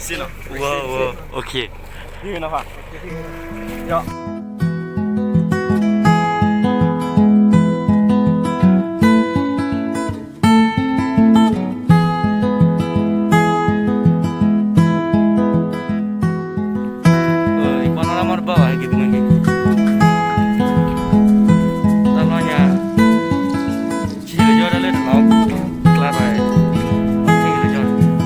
Whoa, whoa, okay. ယပှၤနီၢ်လၢမီၢ်တဘၣ်ဘၣ် ဟဲက့ၤသုမ့ၢ်က့ၤ တၢ်လီၢ်ညါ ဆံးလၢယီၢ်ဒၣ်လၢတလီၢ် ကျါဘၣ် ဆံးလၢယီၢ် တက့ၢ်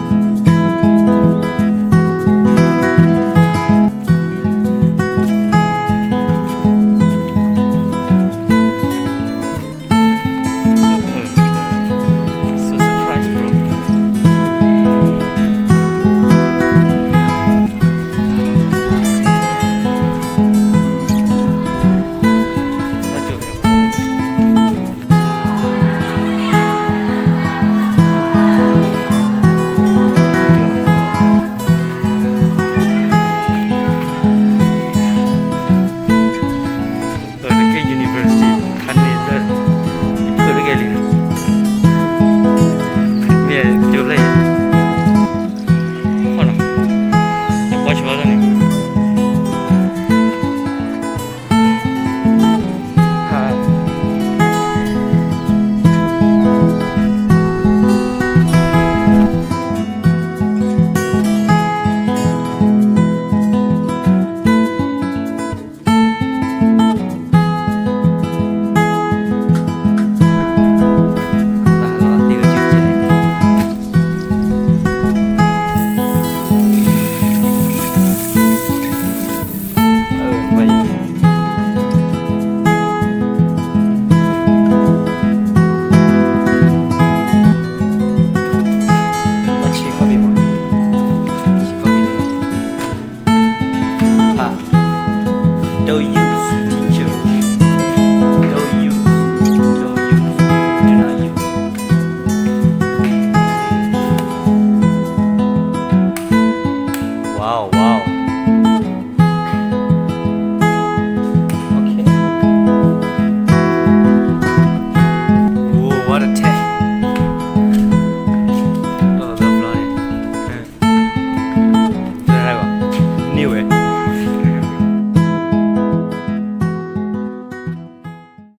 university ခါန့ၣ်လၢ ယဖုးတက့ၢ်လံ မ့ၢ်ကၠိဖျဲၣ်အံၤ ခီနီၤ ယကွၢ်ဆိလီၤန့ၣ် Don't use, teacher. Don't use. Don't use. Do not use. Wow, wow. Okay. Whoa, what a tech. Oh, that's bloody. Anyway.